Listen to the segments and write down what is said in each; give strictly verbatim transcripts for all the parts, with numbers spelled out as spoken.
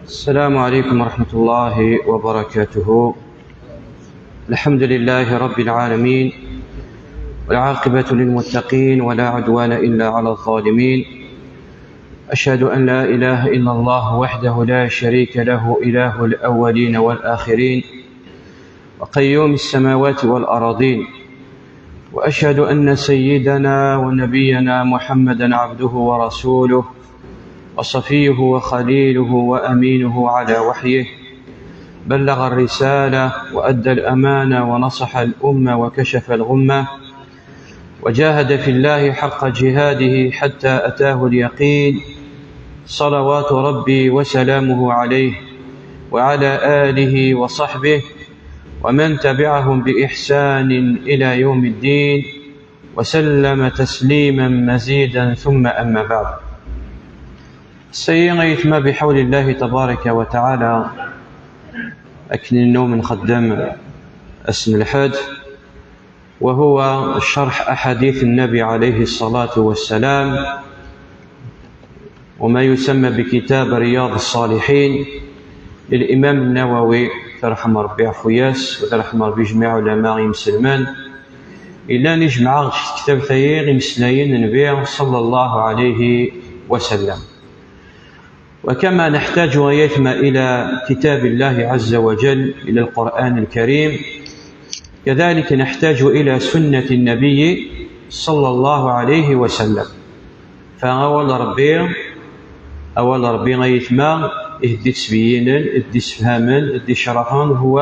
السلام عليكم ورحمة الله وبركاته. الحمد لله رب العالمين، والعاقبة للمتقين، ولا عدوان إلا على الظالمين. أشهد أن لا إله إلا الله وحده لا شريك له، إله الأولين والآخرين، وقيوم السماوات والأراضين. وأشهد أن سيدنا ونبينا محمدا عبده ورسوله، وصفيه وخليله وأمينه على وحيه، بلغ الرسالة وأدى الأمانة ونصح الأمة وكشف الغمة، وجاهد في الله حق جهاده حتى أتاه اليقين، صلوات ربي وسلامه عليه وعلى آله وصحبه ومن تبعهم بإحسان إلى يوم الدين، وسلم تسليما مزيدا، ثم أما بعد. Ass-agi, ay aytma, بحول الله تبارك وتعالى, akken i nennum nxeddem ass n lḥedd, وهو شرح أحاديث النبي عليه الصلاة والسلام، وما يسمى بكتاب رياض الصالحين للإمام النووي، ترحم ربي عفوياس وترحم ربي جميع علماء مسلمان. إلا نجمع كتاب ثير مسلاين النبي صلى الله عليه وسلم. وكما نحتاج، أيتما، إلى كتاب الله عز وجل، إلى القرآن الكريم، كذلك نحتاج إلى سنة النبي صلى الله عليه وسلم. فأول ربي، أول ربي أيتما, إهدي تسبيين، إهدي سفهاما، إهدي شرحا, هو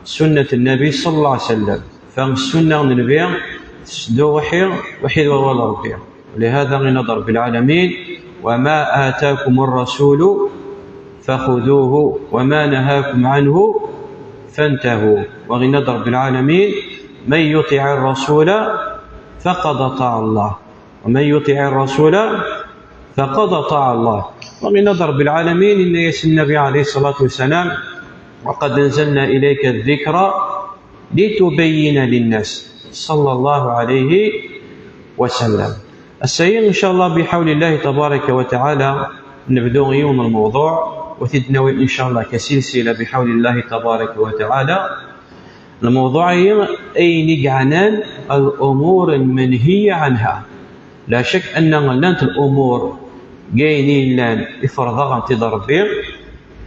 سنة النبي صلى الله عليه وسلم. فالسنة النبي تسدو وحي، وحي ولا ربي. لهذا غنى رب العالمين: وما آتاكم الرسول فخذوه وما نهاكم عنه فانتهوا. وغنى رب العالمين: من يطع الرسول فقد أطاع الله، ومن يطع الرسول فقد أطاع الله. وغنى رب العالمين إن يس النبي عليه الصلاة والسلام: وقد أنزلنا إليك الذكر لتبين للناس، صلى الله عليه وسلم. Ass-agi, إن شاء الله، بحول الله تبارك وتعالى, نبدو يوم الموضوع, وتدنوي إن شاء الله كسلسلة بحول الله تبارك وتعالى. الموضوع هي أين يعنان الأمور المنهية عنها. لا شك أن لانت الأمور جاينين لان إفرضها أنت ربي،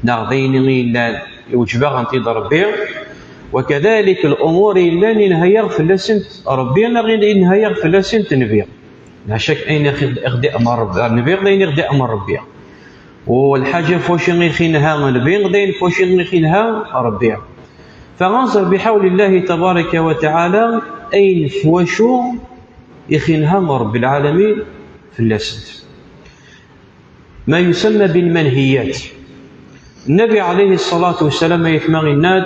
ناغ دين لان يوجبها أنت ربي، وكذلك الأمور لان ينهيغ فلاسنت ربي، ناغ ينهيغ فلاسنت نبي. لا شك أين يغدي أمر ربي، نبي غدا يغدي أمر ربي. والحاجة فوشي غير خينها نبي، غدا فوشي غير خينها ربي. فغنصر بحول الله تبارك وتعالى أين فوشو يخينها رب العالمين في اللسنت. ما يسمى بالمنهيات. النبي عليه الصلاة والسلام يتمغي الناد: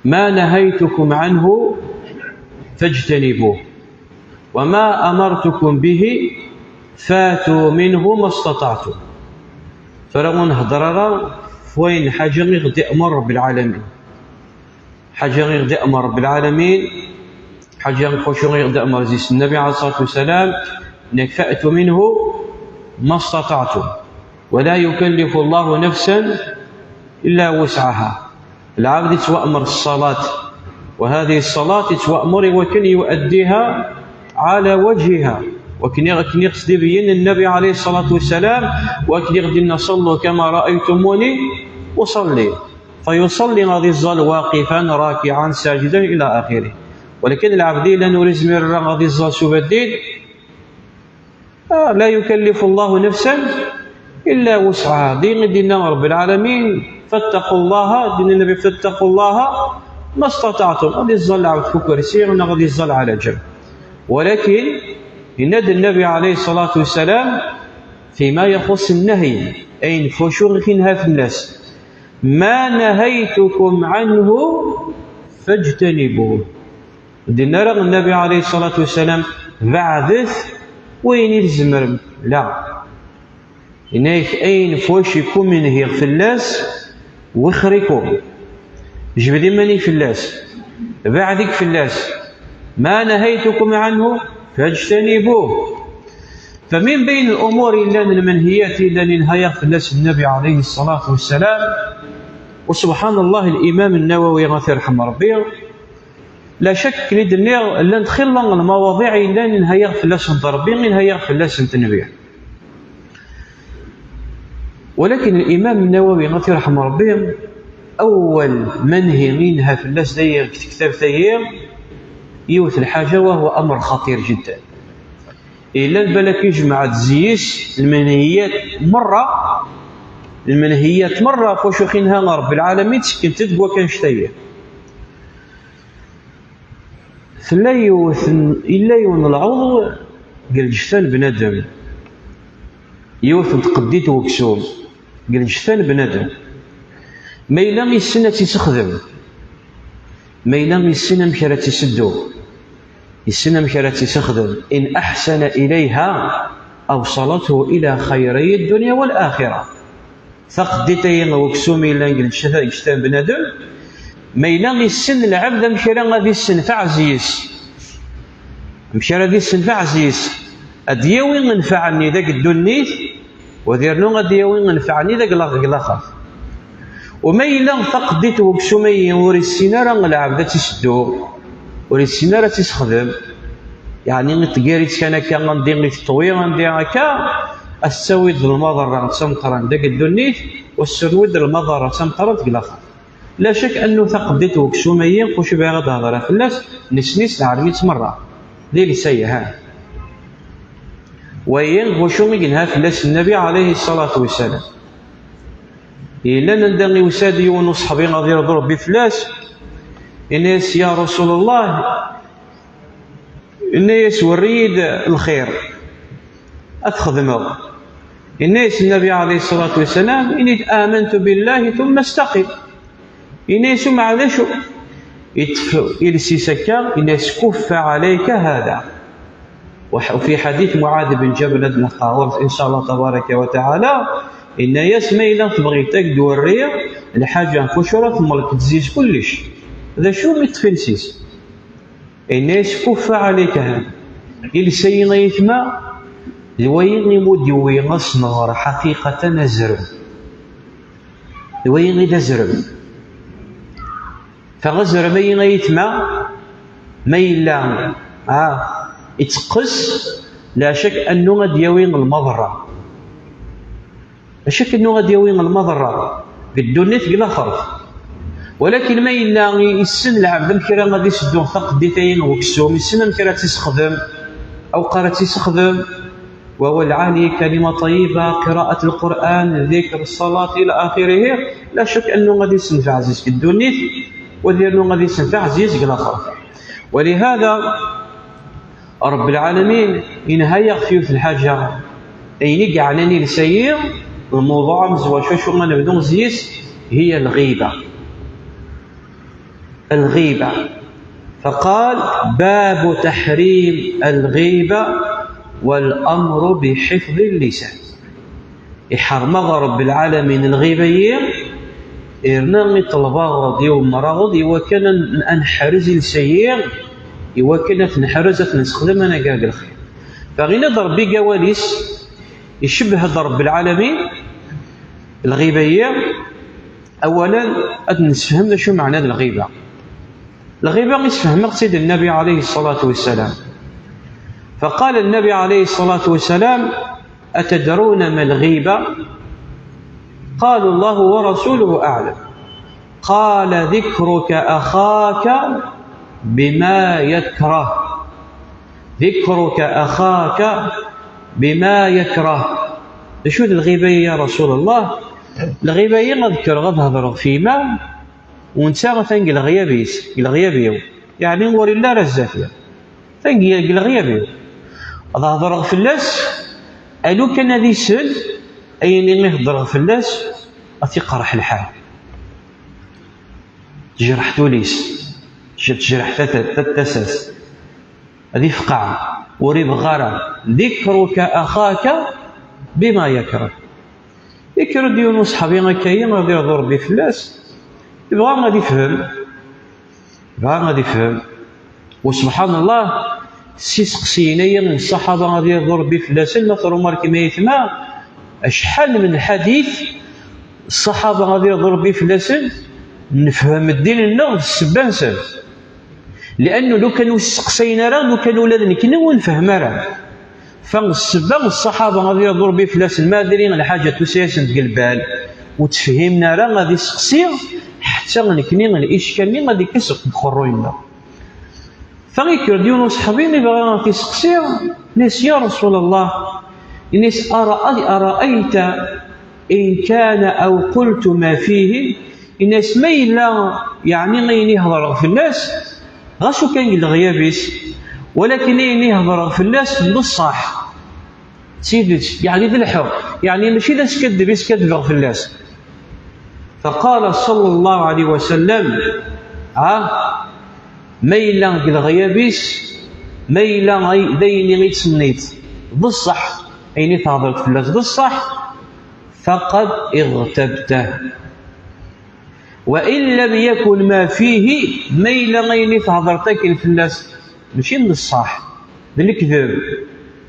ما نهيتكم عنه فاجتنبوه، وما أمرتكم به فاتوا منه ما استطعتم. فرغون هضرارا فوين حاجة غير دي أمر رب العالمين. حاجة غير دي أمر رب العالمين، حاجة خشوع غير دي أمر زيس النبي عليه الصلاة والسلام: نكفأت منه ما استطعتم، ولا يكلف الله نفسا إلا وسعها. العبد يتوأمر الصلاة، وهذه الصلاة يتوأمر وكن يؤديها على وجهها، وكن يغ-، كن يقصد بين النبي عليه الصلاة والسلام، وكن يغدي: صلوا كما رأيتموني أصلي. فيصلي غادي يزال واقفا، راكعا، ساجدا إلى آخره. ولكن العبد إلا نوريز ميرا غادي يزال سوبدين، آه، لا يكلف الله نفسا إلا وسعها. دين دينا رب العالمين: فاتقوا الله، دين النبي: فاتقوا الله ما استطعتم. غادي يزال العبد في كرسي، غادي يزال على جنب. ولكن ينادي النبي عليه الصلاة والسلام فيما يخص النهي، أين فوشو غير كينها في الناس: ما نهيتكم عنه فاجتنبوه. دينا راه النبي عليه الصلاة والسلام بعدث وين يلزم لا. إنك أين فوشكم من هي فلاس وخركم. جبدي ماني فلاس. بعدك فلاس. ما نهيتكم عنه فاجتنبوه. فمن بين الأمور yellan, lmenhiyat yellan yenha-yaɣ fell-as Nnabi ɛalayhi ṣṣalatu wassalam, u subḥan Allah, Limam Nnawawi, ad t-irḥem Ṛebbi, la cakk, akken i d-nniɣ, llant xilla n lmawaḍiɛ yellan yenha-yaɣ fell-asent Ṛebbi, yenha-yaɣ fell-asent Nnbi. Walakin Limam Nnawawi, ad t-irḥem Ṛebbi, awwal manhi i yenha fell-as dagi deg tektabt-agi, yiwet lḥaǧa, wa huwa amr xaṭir jiddan. Yellan balak yejmeɛ-d zzi-s lmenhiyat merra, lmenhiyat merra ɣef wacu i yenha Ṛebbi lɛalamin, ttekkent-d deg wakk annect-agi. Tella yiwet n, yella yiwen n lɛuḍw deg lǧetta n bnadem, yiwet n tqeddit n weksum deg lǧetta n bnadem. Ma yella yessen ad tt-isexdem, ma yella yessen amek ara tt-iseddu, yessen amek ara tt-isexdem, in aḥsana ilayha awṣalathu ila xayray ddunya wal axira. Taqeddit-agi n weksum yellan deg lǧetta, deg lǧetta n bnadem, ma yella yessen lɛebd amek ara ad issenfeɛ zzi-s, amek ara ad issenfeɛ zzi-s, ad d-yawi nnfeɛ-nni deg ddunit, u ad irnu ad d-yawi nnfeɛ-nni deg la-, deg laxert. U ma yella taqeddit n weksum-agi ur issin ara lɛebd ad tt-iseddu, ur issin ara ad tt-isexdem, yeɛni iṭegger-itt kan akka, andi i teṭwi, andi akka, ad tettawi-d lmaḍerra d tameqqrant deg ddunit, u ad tesserwi-d lmaḍerra d tameqqrant deg laxert. La cakk annu taqeddit n weksum-agi, kuci bɣiɣ ad d-hedreɣ fell-as, nessen-itt, neɛlem-itt merra. D iles-agi, ha. Wagi d wacu i yenha fell-as Nnabi ɛalayhi ṣṣalatu wassalam. Yellan anda yusa-d yiwen n uṣeḥbi, ad irḍu Ṛebbi fell-as, yenna-yas: "Ya Rasul Allah," yenna-yas, "werri-yi-d lxir, ad t-xedmeɣ." Yenna-yas Nnabi ɛalayhi ṣṣalatu wassalam, ini-d: "Amantu billahi thumma istaqim." Yenna-yas: "Umeɛna d acu?" Yeṭṭef iles-is akka, yenna-yas: "Kuffa ɛalayka hada." Wa-, fi ḥadit Muɛad bin Ǧabal, ad nlaqqa ɣur-s, in ca Allah tabaraka wa taɛala, yenna-yas: "Ma yella tebɣiḍ ad k-d-werriɣ lḥaǧa ɣef wacu ara temlek zzi-s kullec, d acu?" Mi yeṭṭef iles-is, yenna-yas: "Kuffa ɛalayka hada." Iles-agi, ay aytma, d wayi i mu d-yewwi asenɣer ḥaqiqatan azrem. D wayi i d azrem. Fa azrem-agi, ay aytma, ma yella, ah, itteqqes, la cakk annu ad d-yawi lmaḍerra. La cakk annu ad d-yawi lmaḍerra deg ddunit, deg laxert. Walakin ma yella yessen lɛebd amek ara ad iseddu taqeddit-agi n weksum, yessen amek ara tt-isexdem, awqar ara tt-isexdem, وهو العالي، كلمة طيبة، قراءة القرآن، الذكر، الصلاة إلى آخره، la cakk annu ad issenfeɛ zzi-s deg ddunit, u ad irnu ad issenfeɛ zzi-s deg laxert. ولهذا رب العالمين ينهى يغفي في الحاجة. أين قاعدين يلسيي الموضوع مزوج شو شو ما نبدو زيس، هي الغيبة. الغيبة. فقال: باب تحريم الغيبة والأمر بحفظ اللسان. Iḥrem-aɣ Ṛebbi lɛalamin lɣiba-yi, irna iṭleb-aɣ-d yiwen n ṛṛaɣeḍ i wakken ad n-, ad neḥrez iles-agi, i wakken ad t-neḥrez, ad t-nessexdem anagar deg lxir. Fa yenna-d Ṛebbi deg wawal-is, icebbeh-d Ṛebbi lɛalamin lɣiba-yi. Awalen, ad nessefhem d acu meɛna d lɣiba. Lɣiba, isefhem-aɣ-tt-id Nnabi ɛalayhi ṣṣalatu wassalam. فقال النبي عليه الصلاة والسلام: أتدرون ما الغيبة؟ قالوا: الله ورسوله أعلم. قال: ذكرك أخاك بما يكره. ذكرك أخاك بما يكره. D acu d lɣiba-yi, ya Rasul Allah? Lɣiba-yi, ad kkreɣ ad hedreɣ f yemma, u netta atan deg leɣyab-is, deg leɣyab-iw. Yeɛni ur illi ara zdat-i. Atan deg, deg leɣyab-iw. Ad hedreɣ fell-as, alu kan ad isel ayen i hedreɣ fell-as, ad t-iqerreḥ lḥal. Tejreḥ ul-is, tejreḥ tasa-, tasa-s. Ad ifqeɛ, ur ibɣi ara. ذكرك أخاك بما يكره. Ikker-d yiwen uṣeḥbi akka-yi, ad irḍu Ṛebbi fell-as, ibɣa ad ifhem. Ibɣa ad ifhem. U subḥan Allah, S iseqsiyen-agi n ṣṣaḥaba, ad yerḍu Ṛebbi fell-asen, ma trumarkem ay aytma, acḥal n lḥadit ṣṣaḥaba, ad yerḍu Ṛebbi fell-asen, nefhem ddin-nneɣ d ssebba-nsen. Liannu lukan ur sseqsayen ara, lukan ula d nekni ur nefhem ara. Fa ssebba n ṣṣaḥaba, ad yerḍu Ṛebbi fell-asen, ma diri lḥaǧa tusa-yasen deg lbal, ur ttefhimen ara, ad iseqsi, ḥetta nekni l'ickal-nni ad ikkes deg uqerruy-nneɣ. Fa ikker-d yiwen uṣeḥbi, ibɣa ad t-iseqsi, ini-as: "Ya Rasul Allah," ini-as, "ara-, araayta in kana aw qultu ma fihi," ini-as, "ma yella, yeɛni, ayen i hedreɣ fell-as, ɣas ukan deg leɣyab-is, walakin ayen i hedreɣ fell-as d ṣṣeḥ, d tidet, yeɛni d lḥeqq, yeɛni mačči d askaddeb i skaddbeɣ fell-as." Faqala sallallahu alayhi wa sallam: "Ha, ma yella deg leɣyab-is, ma yella ay-, d ayen i d-tenniḍ d ṣṣeḥ, ayen i thedreḍ fell-as d ṣṣeḥ, faqad iɣtabtah. Wa in lam yakun ma fihi, ma yella ayen i thedreḍ akken fell-as mačči d ṣṣeḥ, d lekdeb,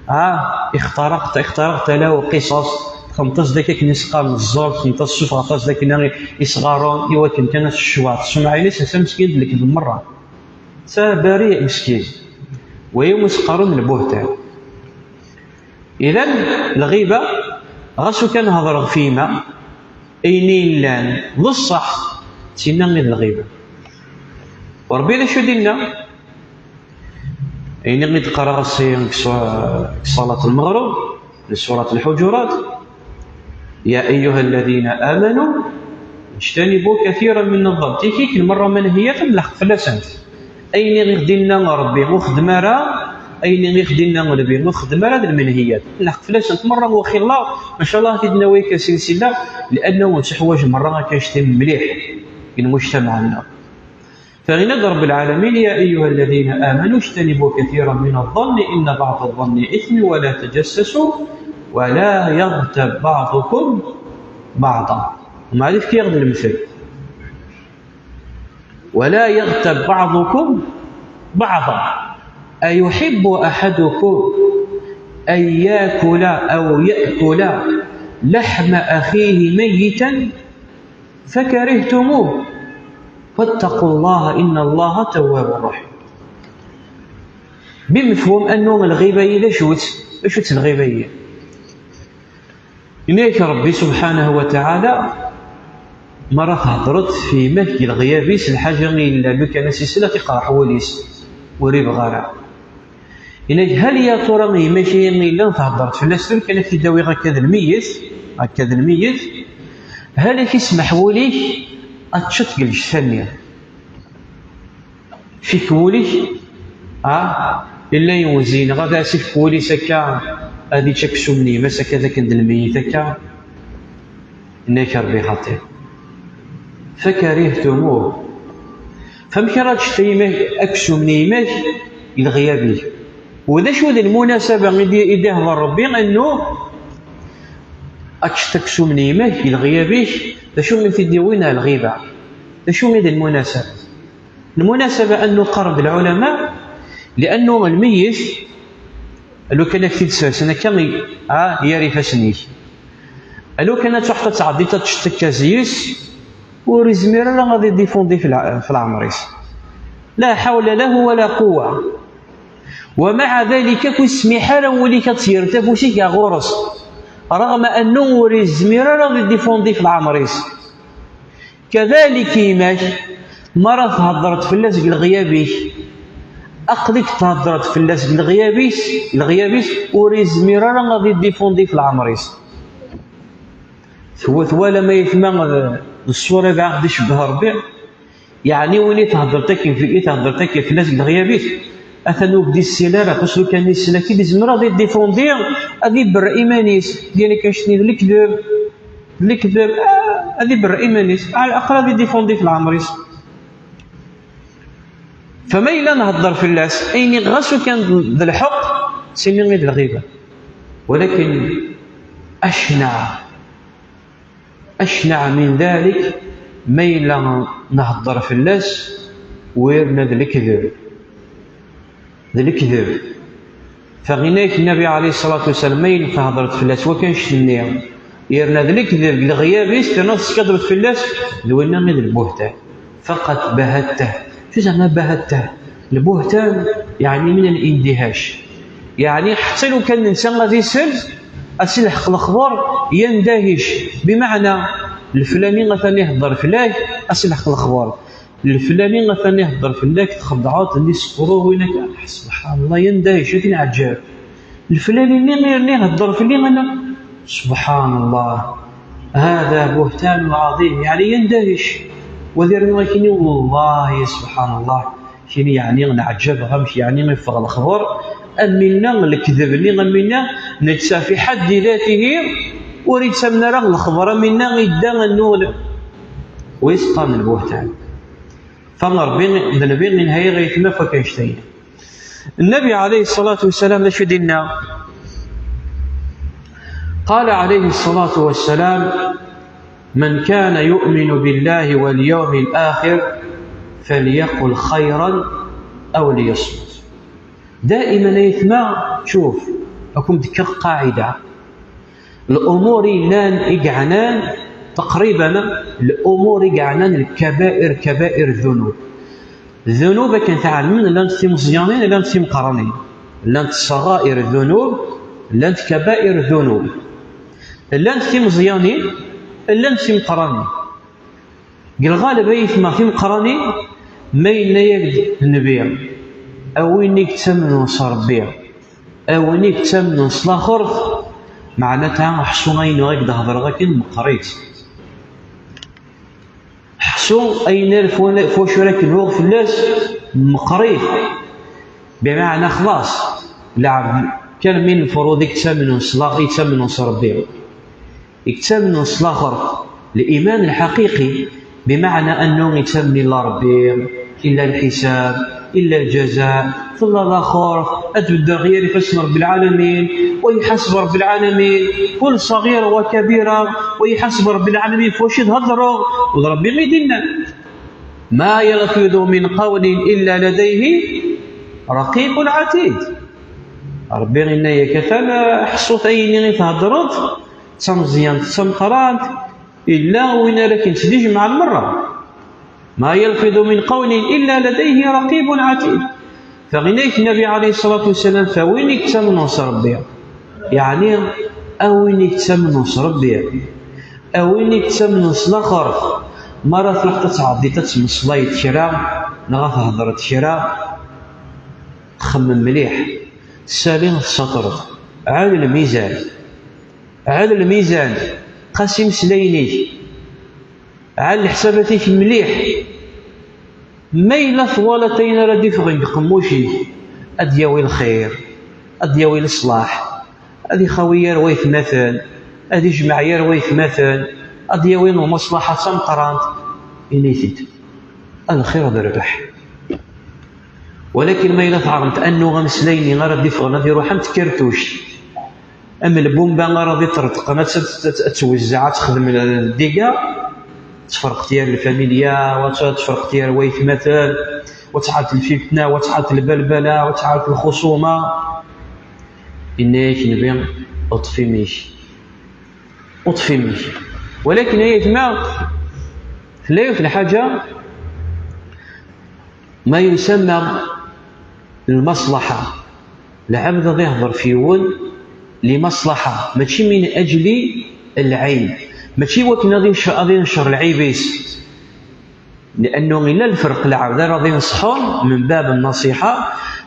ha, ixtaraqta, ixtaraqta lahu qisas, txedmeḍ-as-d akka akken i s-qqaren ẓẓur, txedmeḍ-as, tessufɣeḍ-as-d akken isɣaren, i wakken kan ad teccweɛ tesumɛa-ines, ass-a meskin d lekdeb merra. Ass-a bari meskin. Wa umi s-qqaren lbuhtan." Idan, lɣiba, ɣas ukan hedreɣ f yemma, ayen i yellan d ṣṣeḥ, d tinna i d lɣiba. U Ṛebbi d acu i d-yenna? Ayen i d-qqareɣ ass-a deg ṣ-, deg ṣalat lmeɣreb, di surat Lḥuǧurat: "Ya ayyuha alladhina amanu ijtanibu kathiran min adh-dhann." Tikik, lmerra manhiyat, ad nleḥq fell-asent. Ayen i ɣ-d-inna Ṛebbi ur xeddem ara, ayen i ɣ-d-inna Ṛebbi ur xeddem ara d lmenhiyat. Ad nleḥq fell-asent merra, waxilla, maca Allah, ad t-id-nawi akka silsila, lianna nettuḥwaǧ merra akka annect-a mliḥ deg lmujtamaɛ-nneɣ. Fa yenna-d Ṛebbi lɛalamin: "Ya ayyuha alladhina amanu ijtanibu kathiran min adh-dhanni inna ba'da adh-dhanni ithm wa la tajassasu wa la yaɣtab ba'dukum ba'da." Umbeɛd ifka-yaɣ-d lemtel: "Wa la yaɣtab ba'dukum ba'da, ayuḥibbu aḥadukum an yakula aw ya'kula laḥma axihi mayyitan fakarihtumuh, wattaqu Llaha inna Llaha tawwabun raḥim." Bimefhum annu lɣiba-yi d acu-tt? D acu-tt lɣiba-yi? Yenna-yak Ṛebbi subḥanahu wa taɛala, mi ara theddreḍ f yemma-k deg leɣyab-is, lḥaǧa i yellan lukan ad s-isel, ad t-iqerḥ wul-is, ur ibɣi ara. Yenna-k, hal ya tura yemma-k-agi i yellan theddreḍ fell-as, lukan ad k-id-awiɣ akka d lmeyyet, akka d lmeyyet, hal ad k-ismeḥ wul-ik ad teččeḍ deg lǧetta-nni? Fik wul-ik, ah, illa yiwen zi-, neɣ ad as-ifk wul-is akka, ad ičč aksum n yemma-s akka d akken d lmeyyet akka. Yenna-k Ṛebbi xaṭi. Fakarihtumuh. Famek ara teččeḍ a yemma-k aksum n yemma-k i leɣyab-ik? U d acu d lmunasaba i d-, i d-ihḍer Ṛebbi annu ad teččeḍ aksum n yemma-k i leɣyab-ik? D acu i t-id-yewwin ar lɣiba? D acu i d lmunasaba? Lmunasaba annu qqaren-d lɛulama, liannu lmeyyet, lukan ad k-t-id-sersen akka, ah, gar ifassen-ik. Lukan ad truḥeḍ ad tɛeddiḍ ad teččeḍ akka zi-s, ur izmir ara ad idifundi f lɛ-, f leɛmer-is. La ḥawla lahu wa la quwwa. Wa maɛa dalik, ur ismiḥ ara wul-ik ad tt-yerr afus-ik ar ɣur-s, raɣma annu ur izmir ara ad idifundi f leɛmer-is. Kadalik yemma-k, mi ara theddreḍ fell-as deg leɣyab-ik, aql-ik theddreḍ fell-as deg leɣyab-is, leɣyab-is ur izmir ara ad idifundi f leɛmer-is. Twa-, twalam ay aytma d, d ṣṣura i bɣiɣ ad d-icebbeh Ṛebbi? Yeɛni win i theddreḍ akken, i theddreḍ akken fell-as deg leɣyab-is, atan ur k-d-issin ara, parce que lukan issin ak-id, izmer ad idifundi, ad iberr iman-is, d yan akka ccetni d lekdeb, d lekdeb, ah, ad iberr iman-is, ɛla aqal ad idifundi f leɛmer-is. Fa ma yella nhedder fell-as, ayen i ɣas ukan d, d lḥeqq, sini i d lɣiba. Walakin acneɛ, acneɛ min dalik, ma yella nhedder fell-as, wirna d lekdeb. D lekdeb. Faɣ inna-yak Nnabi ɛalayhi ṣṣalatu wassalam, ma yella tehḍeḍ fell-as wakk annect-nni, yerna d lekdeb deg leɣyab-is, terna teskadbeḍ fell-as, d winna i d lbuhtan. Faqat bahattah. Acu zeɛma bahattah? Lbuhtan, yeɛni min al-indihac. Yeɛni ḥetta lukan netta ad isel, ad s-ilḥeq lexber, yendahic. Bimeɛna, leflani atan ihedder fell-ak, ad s-ilḥeq lexber. Leflani atan ihedder fell-ak, txedɛeḍ, nni s qrur, win akka, subḥan Allah, yendahic, ad t-inɛeǧǧeb. Leflani-nni irni ihedder fell-i, ana, subḥan Allah, hada buhtan ɛaḍim, yeɛni yendahic. Wa d irni akini, wallahi, subḥan Allah, kini yeɛni nɛeǧǧeb amek yeɛni iffeɣ lexber, am winna lekdeb-nni, am winna netta fi ḥedd datihi, ur yettamen ara lexber am winna idda annun. Wa yeqqaren lbuhtan. Fa Ṛebbi, d Nnbi inha-yaɣ aytma ɣef wakk annect-agi. Nnabi ɛalayhi ṣṣalatu wassalam, d acu i d-inna? قال عليه الصلاة والسلام: من كان يؤمن بالله واليوم الآخر فليقل خيرا أو ليصمت. Daiman aytma, tcuf, ad ken-d-fkeɣ qaɛida. Lumuṛ yellan i yeɛnan, taqriban, lumuṛ i yeɛnan lkabair, kabair ddunub. Ddunub, akken tɛelmem, llant timeẓyanin, llant timeqqranin. Llant ṣṣaɣair ddunub, llant kabair ddunub. Llant timeẓyanin, llant timeqqranin. Deg lɣaleb, aytma, timeqqranin, ma yenna-yak-d Nnbi, a win i yettamnen s Ṛebbi, a win i yettamnen s laxert, meɛnata ḥṣu ayen i ak-d-hedreɣ akken meqqer-itt. Ḥṣu ayen ar f-, f wacu ara k-lhuɣ fell-as, meqqer-it. Bimeɛna xlaṣ, lɛebd kan min lfuruḍ i yettamnen s la-, i yettamnen s Ṛebbi. Yettamnen s laxert, liman lḥaqiqi, bimeɛna annu yettamnen illa Ṛebbi, illa lḥisab, illa lǧaza, tella laxert, ad tbedder ɣer ifassen n Ṛebbi lɛalamin, wa iḥaseb Ṛebbi lɛalamin, kul ṣaɣira wa kabira, wa iḥaseb Ṛebbi lɛalamin f wacu i d-heddreɣ, u d Ṛebbi i d-innan. Ma yalfidu min qawlin illa ladayhi raqibun ɛatid. Ṛebbi inna-yak, atan, ḥṣut ayen i theddreḍ, d tameẓyant, d tameqqrant, illa win ara k-yettlijemɛen merra. Ma yalfidu min qawlin illa ladayhi raqibun ɛatid. Fa inna-yak Nnabi ɛalayhi ṣṣalatu wassalam, fa win i yettamnen s Ṛebbi, yeɛni a win i yettamnen s Ṛebbi, a win i yettamnen s laxert, mi ara truḥeḍ ad tɛeddiḍ ad tmeslayeḍ kra neɣ ad thedreḍ kra, xemmem mliḥ, sali tessutreḍ, ɛel lmizan. Ɛel lmizan, qas imeslayen-ik, ɛel leḥsabat-ik mliḥ. Ma yella twalaḍ ayen ara d-iffɣen deg uqemmuc-ik, ad d-yawi lxir, ad d-yawi leṣlaḥ, ad ixawi yir waytmaten, ad ijmeɛ yir waytmaten, ad d-yawi lmaṣlaḥa d tameqqrant, ini-t-id. A lxir d rrbeḥ. Walakin ma yella tɛerḍeḍ annu ameslay-nni ara d-iffɣen ad iruḥ am tkertuct, am lbumba ara d-iṭerṭqen, ad tt-, ad tt-, ad twezzeɛ, ad texdem dégâts, tferqeḍ yir lfamilya, wa tt-, tferqeḍ yir waytmaten, wa tɛad lfitna, wa tɛad lbalbala, wa tɛad lxuṣuma. Inna-yak Nnbi, ṭṭef imi-k. Ṭṭef imi-k. Walakin ay aytma, tella yiwet lḥaǧa, ma yusamma lmaṣlaḥa. Lɛebd ad ihder f yiwen limaṣlaḥa, mačči min ajli lɛib, mačči wakken ad inc-, ad incer lɛib-is. Liannu illa lferq, lɛebd ara d-inṣḥun min bab nnaṣiḥa,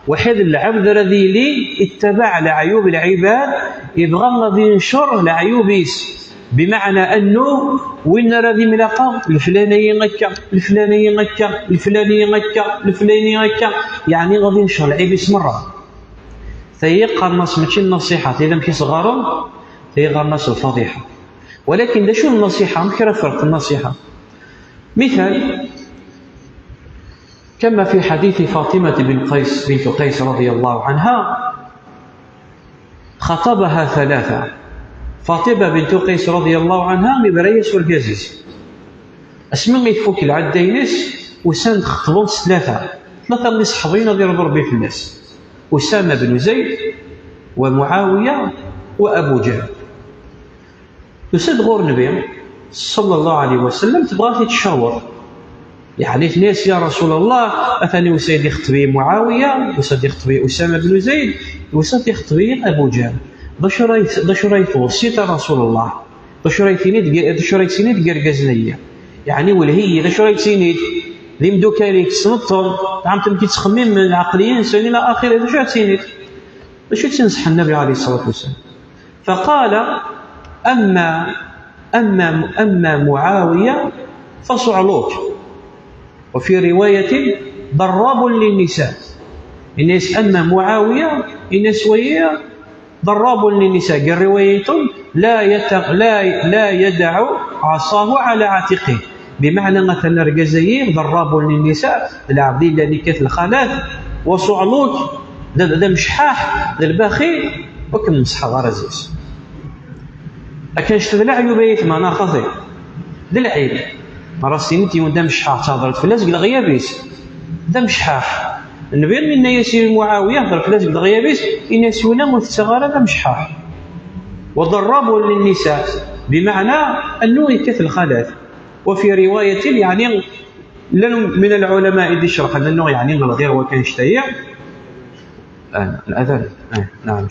waḥid lɛebd ara d-yili ittabaɛ leɛyub lɛibad, ibɣa ad incer leɛyub-is. Bimeɛna annu win ara d-imlaqeɣ, leflani akka, leflani akka, leflani akka, leflani akka, yeɛni ad incer lɛib-is merra. Tayi qqaren-as mačči nnaṣiḥa, tayi d amek i s-ɣɣaren, tayi ɣɣaren-as lfaḍiḥa. Walakin d acu n nnaṣiḥa? Amek ara ferqen nnaṣiḥa? Mital, كما في حديث فاطمة بن قيس، بنت قيس رضي الله عنها، خطبها ثلاثة. Faṭima bint Qays رضي الله عنها, ibra-yas urgaz-is. Asmi i tfuk lɛedda-ines, usan-d xeṭben s tlata. Tlata n iseḥbiyen ad irḍu Ṛebbi fell-as. Usama ben Zayd, ومعاوية وأبو جهل. Tusa-d ɣur Nnbi صلى الله عليه وسلم, tebɣa ad t-id-tcaweṛ. Yeɛni tenna-yas: "Ya Rasul Allah, atan yusa-d ixeṭṭeb-iyi Muɛawiya, yusa-d ixeṭṭeb-iyi Usama ben Zayd, yusa-d ixeṭṭeb-iyi Abu Ǧahl. D acu ara yi-, d acu ara yi-tweṣṣiḍ, a Rasul Allah? D acu ara yi-tiniḍ, d acu ara yi-tiniḍ deg yergazen-agi? Yeɛni, welh-iyi, d acu ara yi-tiniḍ? D imeddukal-ik, tessneḍ-ten, tɛam-, amek i ttxemmimen, lɛeqliya-nsen, ila axiri, d acu ara yi-tiniḍ?" D acu i tt-inṣeḥ Nnbi عليه الصلاة والسلام? فقال: "أما، أما، أما معاوية فصعلوك." وفي رواية: "ضراب للنساء." Yenna-yas: "أما معاوية", yenna-yas, "wayi ضراب للنساء." Deg rriwaya-iḍen: "لا يت-، لا، لا يدع عصاه على عاتقه." Bimeɛna atan argaz-agi ضراب للنساء, d lɛebd yellan yekkat lxalat, وصعلوك, d, d amecḥaḥ, d lbaxi, ur kem-nṣeḥḥeɣ ara zzi-s. Akken annect-a d leɛyub ay aytma, neɣ xaṭi? D lɛib. Ara s-tiniḍ yiwen d amecḥaḥ, tehḍreḍ fell-as deg leɣyab-is, d amecḥaḥ. Nnbi yenna-yas i Muɛawiya, hder fell-as deg leɣyab-is, yenna-yas: "Wina ur tettaɣ ara, d amecḥaḥ." وضراب للنساء, bimeɛna annu yekkat lxalat. وفي رواية, yeɛni, llan من العلماء i d-icerḥen annu, yeɛni, lɣir wakka annect-a. Ah, الأذان. Ah, نعم.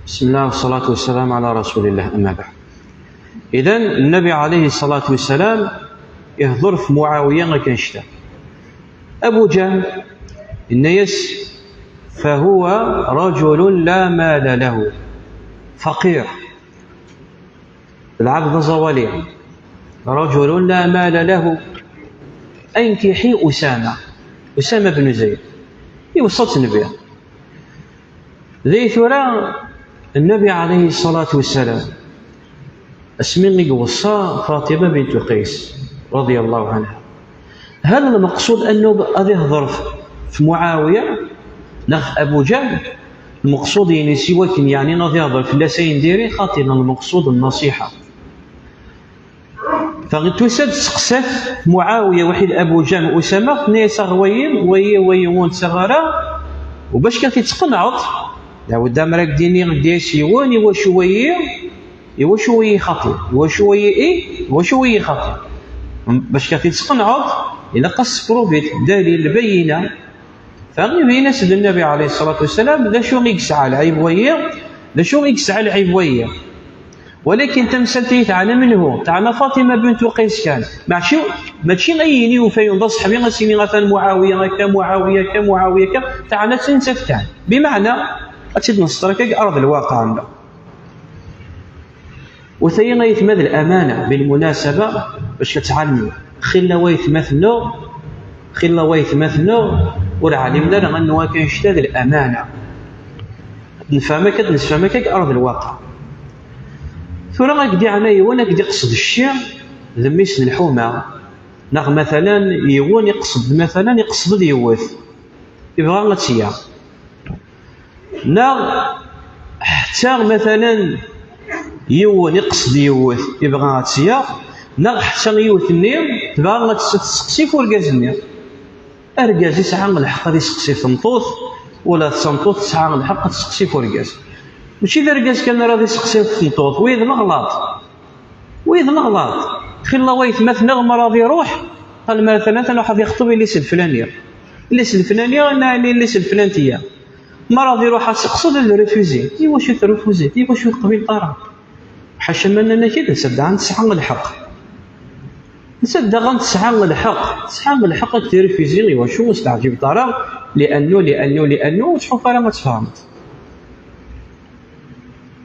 بسم الله والصلاة والسلام على رسول الله، أما بعد. إذن النبي عليه الصلاة والسلام يهضر في معاوية كنشتا. أبو جهل الناس فهو رجل لا مال له، فقير، العبد الزوالي، رجل لا مال له، أنكحي أسامة، أسامة بن زيد. يوصلت النبي. Di tura, النبي عليه الصلاة والسلام asmi i iweṣṣa Faṭima bint Qays, رضي الله عنها, هل المقصود أنه ad ihḍer f-, f Muɛawiya neɣ f Abu Ǧahl? المقصود-ines i wakken, yeɛni, ad ihḍer fell-as ayen diri, xaṭi, المقصود النصيحة. Tusa-d testeqsa-t Muɛawiya waḥid Abu Ǧahl Usama, tenna-yas: "Aɣ wayi, wayi, wayi ur nettaɣ ara, u bac kan ad t-id-tqenɛeḍ, lɛawed ammer ad k-d-iniɣ, d-yas yiwen, iwacu wayi, iwacu wayi xaṭi, iwacu wayi i, iwacu wayi xaṭi." Bac kan ad t-id-tqenɛeḍ, ilaq ad s-tefruḍ dalil, lbayyina. Fa ibin-as-d Nnbi عليه الصلاة والسلام d acu i yesɛa lɛib wayi, d acu i yesɛa lɛib wayi. Walakin tamsalt-agi teɛna menhu? Teɛna Faṭima bint Qays kan. Mačči, mačči ayen i yufa yiwen d aṣeḥbi, ad s-yini atan Muɛawiya akka, Muɛawiya akka, Muɛawiya akka. Teɛna-tt nettat kan. Bimeɛna, ad tt-id-nesseṭer akka deg arḍ lwaqiɛ-nneɣ. U tayi, aytma, d lamana, bilmunasaba, bac ad tɛelmem. Xilla waytmaten-nneɣ, xilla waytmaten-nneɣ, ur ɛlimen ara anwa kan annect-a d lamana. Ad nefhem akka, ad nessefhem akka deg arḍ lwaqiɛ. Tura, ad k-d-iɛna yiwen, ad k-d-iqsed cci d mmi-s n lḥuma, neɣ matalan yiwen iqsed, matalan iqsed-d yiwet, ibɣa ad tt-yaɣ. Neɣ ḥetta, matalan, Yiwen iqsed yiwet, ibɣa ad tt-yaɣ, neɣ ḥetta yiwet-nni tebɣa ad tt-, tesseqsi ɣef urgaz-nni. Argaz yesɛa lḥeqq ad iseqsi ɣef tmeṭṭut, ula d tameṭṭut tesɛa lḥeqq ad tesseqsi ɣef urgaz. Mačči d argaz kan ara d-iseqsi ɣef tmeṭṭut, wi d leɣlaḍ. Wi d leɣlaḍ. Xilla waytma-tneɣ mi ara d-iruḥ, qal: "Ma atan, atan ad iruḥ ad yexṭeb yelli-s lflani." Yelli-s lflani, neɣ yelli-s lflantiyya. Mi ara d-iruḥ ad s-iqsed ad refuzi. Iwacu trefuzi? Iwacu ur teqbileḍ ara? Ḥaca ma nnan-ak-id, netta daɣen tesɛa lḥeqq. Netta daɣen tesɛa lḥeqq. Tesɛa lḥeqq ad t-refuzi, iwacu ur s-teɛǧibeḍ ara? Liannu, liannu, liannu, ur tḥuf ara ad tfehmeḍ.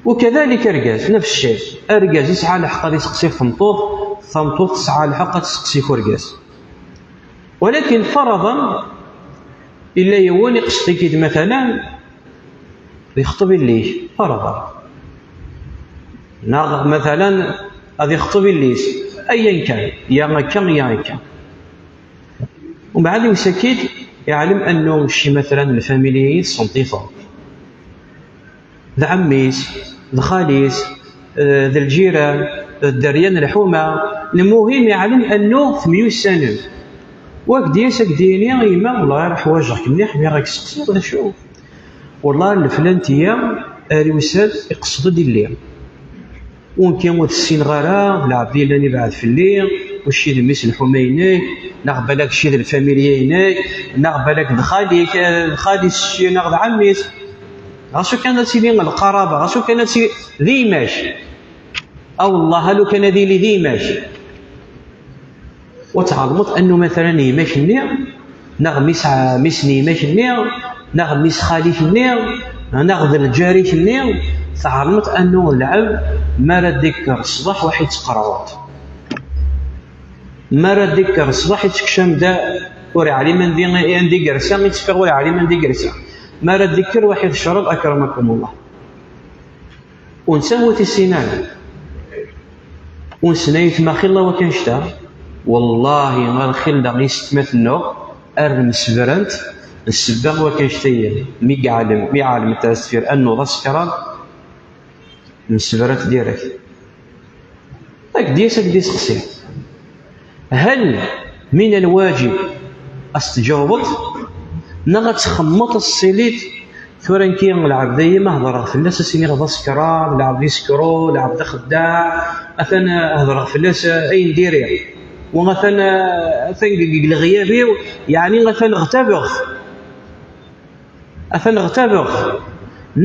Ukadalik argaz, nefs cci. Argaz yesɛa lḥeqq ad iseqsi ɣef tmeṭṭut, tameṭṭut tesɛa lḥeqq ad tseqsi ɣef urgaz. Walakin faraḍen, illa yiwen iqsed-ik-id matalan, ad yexṭeb yelli-k, faraḍen. Neɣ matalan, ad yexṭeb yelli-s, ayen kan, ya akka, ya akka. Umbeɛd yusa-k-id, iɛlem annu kečči matalan d lfamilya-yi tessneḍ-iten. D ɛemmi-s, d xali-s, eh, d lǧiran, d dderya n lḥuma. Lmuhim, iɛlem annu temyussanem. Wa ak-d-yas, ak-d-yini: "Yemma, wellah ḥwajeɣ-k mliḥ, bɣiɣ ad k-seqsiɣ d acu." "Wellah leflantiyya, ar iwsad iqsed-d illi. Ur nekki ur t-ssineɣ ara, lɛebd yellan ibɛed fell-i, mačči d mmi-s n lḥuma-inek, neɣ balak mačči d lfamilya-inek, neɣ balak d xali-k, eh, d xali-s kečči, neɣ d ɛemmi-s." Ɣas ukan ad tili lqaraba, ɣas ukan ad tili d yemma-k. A wellah, a lukan ad yili d yemma-k. Wa tɛelmeḍ annu matalan yemma-k-nni, neɣ mmi-s, mmi-s n yemma-k-nni, neɣ mmi-s xali-k-nni, neɣ d lǧar-ik-nni, tɛelmeḍ annu d lɛeb mi ara d-ikker ṣṣbeḥ waḥi tettqerɛuḍ. Mi ara d-ikker ṣṣbeḥ, ittekcam da, ur iɛlim andi, andi gersa, itteffeɣ ur iɛlim andi gersa. Mi ara d-ikker waḥi tecreḍ, akramakumullah. Ur nesɛi ur t-issin ara. Ur nesɛi aytma xilla wakk annect-a. Wallahi, ɣer xilla yessetma-tneɣ, ar msebrent, ssebba wakk annect-a, mi iɛlem, mi iɛlem tasfir annu d asekran, msebrent direct. Ak-d-yas, ak-d-iseqsi: "هل من الواجب ad s-tǧawbeḍ, neɣ ad txemmeḍ, ad s-tiliḍ tura nekki lɛebd-ayi ma hedreɣ fell-as, ad s-iniɣ d asekran, lɛebd isekru, lɛebd axeddaɛ, atan hedreɣ fell-as ayen diri, wa atan, atan deg, deg leɣyab-iw, yeɛni atan ɣtabeɣ-t." Atan ɣtabeɣ-t.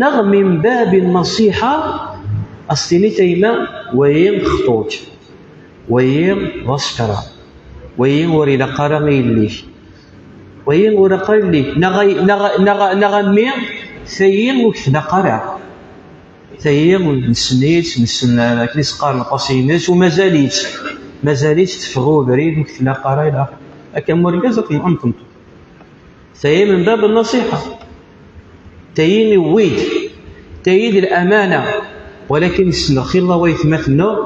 Neɣ min babi nnaṣiḥa, ad s-tiniḍ a yemma, wayi xṭut, wayi d asekran, wayi ur ilaq ara i yelli-k, wayi ur ilaq ara i yelli-k, neɣ a, neɣ, neɣ, neɣ a mmi, tayi ur k-tlaq ara. Tayi nessen-itt, nessen akken i s-qqaren lqasi-ines, u mazal-itt, mazal-itt teffeɣ i ubrid, ur k-tlaq ara, ilaq akka am urgaz, akken am tmeṭṭut. Tayi min bab nnaṣiḥa. Tayi iwwi-d. Tayi d lamana. Walakin ssneɣ xilla waytma-tneɣ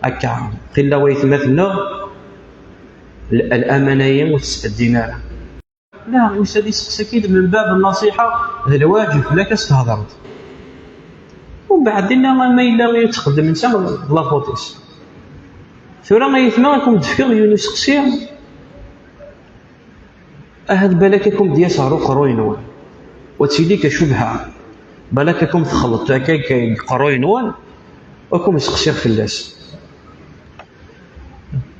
akka. Xilla waytma-tneɣ, l-, lamana-yi ur tesbeddin ara. La, yusa-d iseqsa-k-id min bab nnaṣiḥa, d lwaǧeb fell-ak ad s-thedreḍ. Umbeɛd dinna ma yella i txeddem netta d la faute-is. Tura aytma, ad kem-d-fkeɣ yiwen useqsi. Ahat balak ad kem-d-yas ɣer uqerruy-nwen, wa d tili ka cubha, balak ad kem-txelleḍ akka deg uqerruy-nwen, wa kem-seqsiɣ fell-as.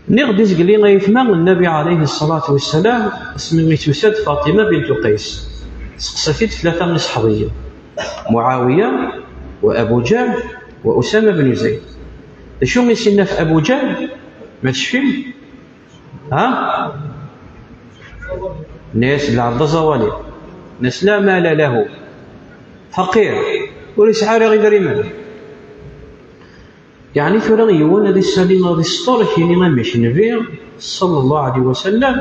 Nniɣ-d izgli aytma n Nnabi ɛalayhi ṣṣalatu wassalam, asmi i tusa-d Faṭima bintu Qays, seqsat-id tlata iṣeḥbiyen, Muɛawiya, wa Abu Ǧahl, wa Usama bnu Zayd. D acu i s-inna ɣef Abu Ǧahl? Ma tecfim? Ha? Nna-yas d lɛebd aẓawali. Nna-s la mala lahu. Faqir. Ur yesɛi ara idrimen. Yeɛni tura yiwen ad isali, ad isṭer, ad k-yini amek Nnbi, ṣalla Llahu ɛalayhi wa sallam,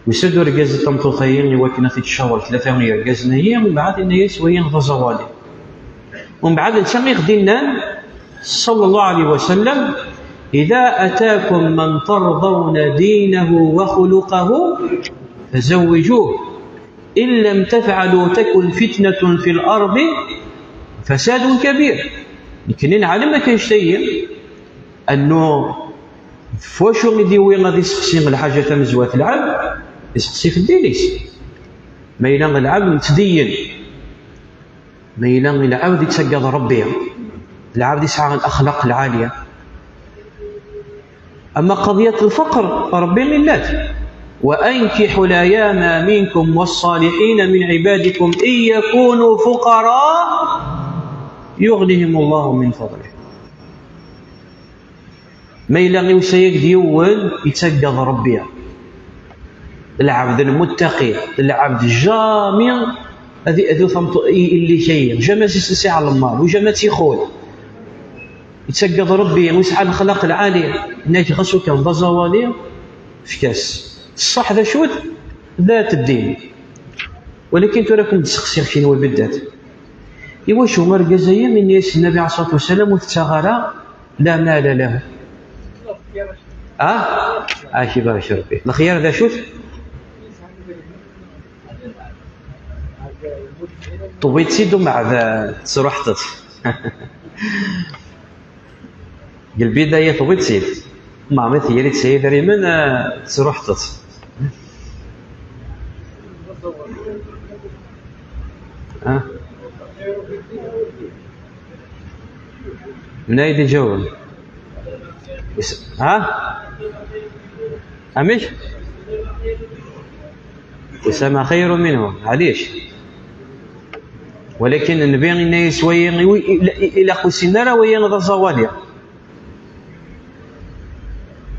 yusa-d urgaz i tmeṭṭut-ayi i wakken ad t-icawer tlata n yergazen-ayi, mbeɛd yenna-yas wayi d aẓawali. Umbeɛd netta i ɣ-d-innan, ṣalla Llahu ɛalayhi wa sallam: "Iza atakum man tardawna dinahu wa xuluqahu, fazawwijuh. In lam tafɛalu takun fitnatun fil ardi fasadun kabir." Nekkni neɛlem akka annect-agi, annu f wacu i d-iwi ad iseqsi lḥaǧa tamezwart lɛebd, iseqsi f ddin-is. Ma yella lɛebd nettdeyyen, ma yella lɛebd ittaggad Rebbi, lɛebd isɛa laxlaq lɛali. Ama qadiyat lfeqr, Rebbi illat: وأنكحوا الأيامى منكم والصالحين من عبادكم إن يكونوا فقراء يغنهم الله من فضله. Ma yella iwsa-yak-d yiwen yettaggad Rebbi, d lɛebd lmuttaqi, d lɛebd jami ad iɛdu tameṭ-, i-, illik-ayi, jami ad s-, s-, iɛlem maḍ, u jami ad tt-ixul. Yettaggad Rebbi, u yesɛa lexlaq lɛali, inna-k ɣas ukan d aẓawali, efk-as. Ṣṣeḥ d acu-t? D at ddin. Walakin tura kum d-sseqsiɣ kenwi beddat. Iwacu argaz-ayi, inna-yas Nnabi ɛalayhi ṣṣalatu wassalam, ur tettaɣ ara la mala lahu. Ah? Ah, kibarak Rebbi. Lexyar d acu-t? Tewwiḍ-tt-id umeɛd tesruḥeḍ-tt. Deg lbidaya tewwiḍ-tt-id. Meɛna tger-itt s idrimen, eh, tesruḥeḍ-tt. Ah. Mnay d-iǧawben. Is-, ha? Amek? Usama xayru minhu, ɛlic. Walakin Nnbi inna-yas wayi, i-, i-, ilaq ur sin ara wayi d aẓawali.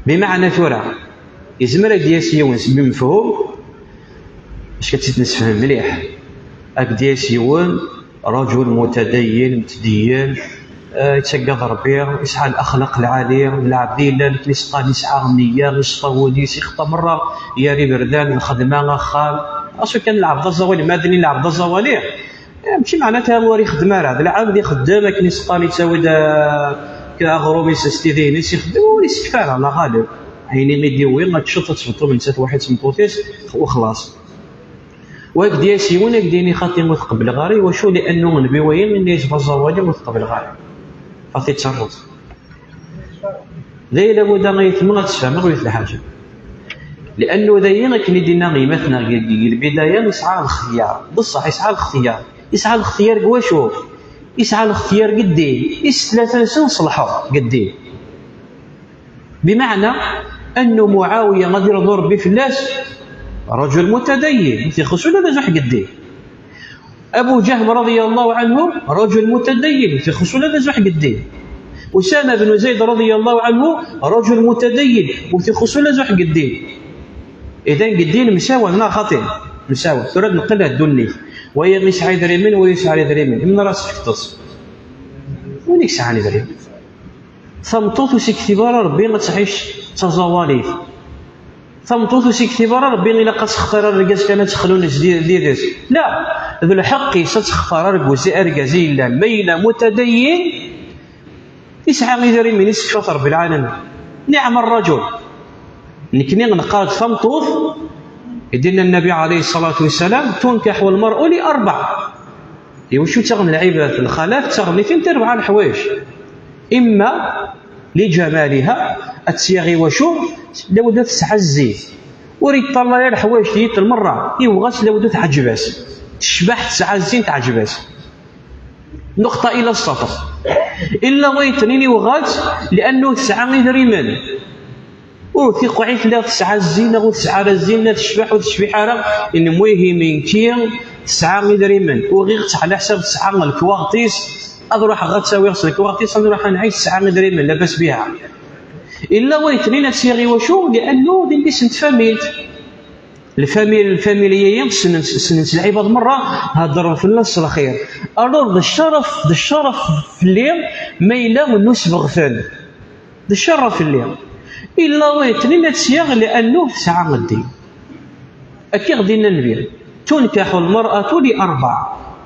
Bimeɛna tura, yezmer ad d-yas yiwen s bimefhum, bac ad tt-id-nessefhem mliḥ. Ad d-yas yiwen, rajul mutadayyin, mutadayyin, eh, yettaggad Rebbi, yesɛa laxlaq lɛali, d lɛebd yellan akken i s-qqaren, yesɛa nniya, yecfa wul-is, ixeṭṭa merra gar iberdan, lxedma, axxam. Acu kan lɛebd aẓawali, ma ad d-nini lɛebd aẓawali, eh, mačči meɛna-t ur ixeddem ara, d lɛebd ixeddem akken i s-qqaren, yettawi-d, eh, aɣrum-is s tidiyin-is, ixeddem ur isekfa ara, la ɣaleb. Ayen i d-yewwi, ad teččeḍ, ad tesbeṭṭuḍ netta d waḥid d tmeṭṭut-is, u xlaṣ. Wa ak-d-yas yiwen, ak-d-yini xaṭi ur tqebbleɣ ara, iwacu? Liannu Nnbi wayi inna-yas d aẓawali ur tqebbleɣ ara. Xaṭi d tarrut. D ayen labuda ay tma ad tfehmeḍ wi lḥaǧa. Liannu d ayen akken i d-inna gma-tneɣ deg, deg lbidaya, nesɛa lextyar. Beṣṣeḥ, yesɛa lextyar. Yesɛa lextyar deg wacu? Yesɛa lextyar deg ddin. I s tlata-nsen ṣelḥeɣ deg ddin. Bimeɛna, annu Muɛawiya ad irḍu Rebbi fell-as, rajul mutadayyin, ur t-ixuṣṣ ula d azuḥ deg ddin. Abu Ǧahm radiyallahu anhu, rajul mutadayyin, ur t-ixuṣṣ ula d azuḥ deg ddin. Usama ben Zayd radiyallahu anhu, rajul mutadayyin, ur t-ixuṣṣ ula d azuḥ deg ddin. Idan deg ddin msawan, neɣ xaṭi? Msawan. Tura ad neqqel ar ddunit. Wa yesɛa idrimen, wa yesɛa idrimen. Imnara s-tfekteḍ. Win i yesɛan idrimen. Tameṭṭut ur s-iktib ara Rebbi ad tɛic d taẓawalit. Tameṭṭut ur s-iktib ara Rebbi ilaq ad textar argaz kan ad texlu yid-s. La, d lḥeqq-is ad textar argaz, argaz i yellan. Ma yella mutadayyin, yesɛa idrimen, yessekfa-t Rebbi lɛalamin. Niɛma rrajul. Nekni neqqar-d tameṭṭut, i d-yenna Nnabi ɛalayhi ṣṣalatu wassalam, تنكح المرأة لأربع. Iwacu ttaɣen lɛibad, lxalat, ttaɣen-itent i rebɛa leḥwayeǧ. Imma li ǧamaliha, ad tt-yaɣ iwacu? Labud ad tesɛa zzin. Ur yeṭṭalay ara leḥwayeǧ tiyit lmerra, iwɣa-tt labud ad teɛǧeb-as. Tecbeḥ, tesɛa zzin, teɛǧeb-as. Nuqṭa ila ssaṭer. Illa wayeṭnin iwɣa-tt, liannu tesɛa idrimen. Ur tiqeɛ i tella tesɛa zzin, neɣ ur tesɛa ara zzin, la tecbeḥ, ur tecbiḥ ara. Lmuhim, nekki, tesɛa idrimen. Uɣiɣ-tt ɛla ḥsab tesɛa lekwaɣeṭ-is, ad ruḥeɣ ad tt-awiɣ s lekwaɣeṭ-is, ad nruḥ ad nɛic, tesɛa idrimen, labas biha. Illa wayeṭnin ad tt-yaɣ iwacu? Liannu d yelli-s n tfamilt. Lfamil-, lfamilya-yi ssnen-tt, ssnen-tt lɛibad merra, heddren fell-as s lxir. Alors d cceref, d cceref fell-i ma yella nusbeɣ-ten. D cceref fell-i. Illa wayeṭnin ad tt-yaɣ liannu tesɛa ddin. Akka i ɣ-d-yenna Nnbi: تنكح المرأة لأربع: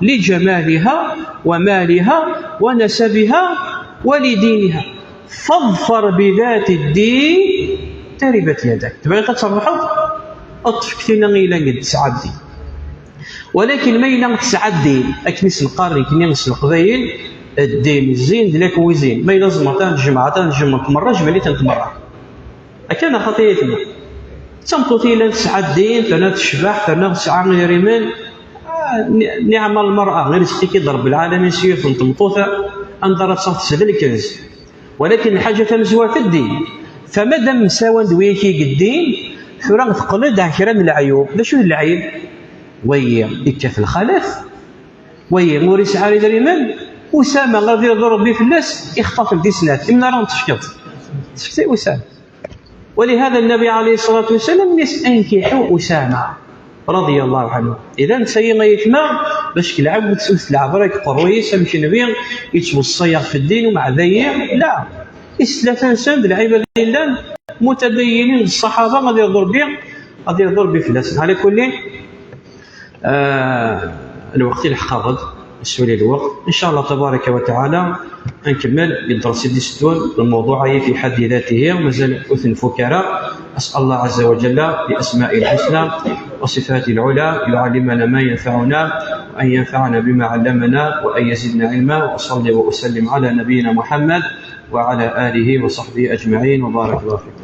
لجمالها ومالها ونسبها ولدينها. فاظفر بذات الدين تربت يداك. Tebɣiḍ ad terbeḥeḍ? Ṭṭef deg tinna i yellan deg tesɛa ddin. Walakin ma yella tesɛa ddin, akken i s-neqqar nekni s leqbayel, Ddin, zzin d lakwizin. Ma yella tzemreḍ ad tjemɛeḍ, ad tjemɛeḍ merra, jmel-itent merra. Akka neɣ xaṭi ay tma? D tameṭṭut i yellan tesɛa ddin, terna tecbeḥ, terna tesɛa idrimen. Ah, ni-, niɛma lmer'a, i rezq-ik-id Ṛebbi lɛalamin s yiwet n tmeṭṭut, anda ara tṣaf tesɛa d lkenz. Walakin lḥaǧa tamezwarut ddin. Fa madam msawan d wigi i yeddin, tura teqqel-d ar kra n leɛyub. D acu d lɛib? Wagi yekkat lxalat, wagi ur yesɛi ara idrimen. Usama, ad irḍu Ṛebbi fell-as, ixṭef-d i snat. Imna ara n-tefkeḍ. Sefti Usama. ولهذا النبي عليه الصلاة والسلام يس أنكحوا أسامة رضي الله عنه. إذا سيما يتما باش كلعب وتسوس العبرة يقروي سمش النبي يتوصي في الدين ومع ذي لا. Is tlata nsan d lɛibad yellan mutadayinin d ṣṣaḥaba, ad irḍu Ṛebbi, ad irḍu Ṛebbi fell-asen. Ɛla kulli, ah, lweqt ilḥeq-aɣ-d, yessuli lweqt. إن شاء الله تبارك وتعالى ad nkemmel deg dders i d-iteddun, lmewḍuɛ-agi fi ḥedd datihi, mazal ur t-nfuk ara. أسأل الله عز وجل بأسمائه الحسنى وصفاته العلى يعلمنا ما ينفعنا، وأن ينفعنا بما علمنا، وأن يزيدنا علما. وأصلي وأسلم على نبينا محمد وعلى آله وصحبه أجمعين، وبارك الله فيكم.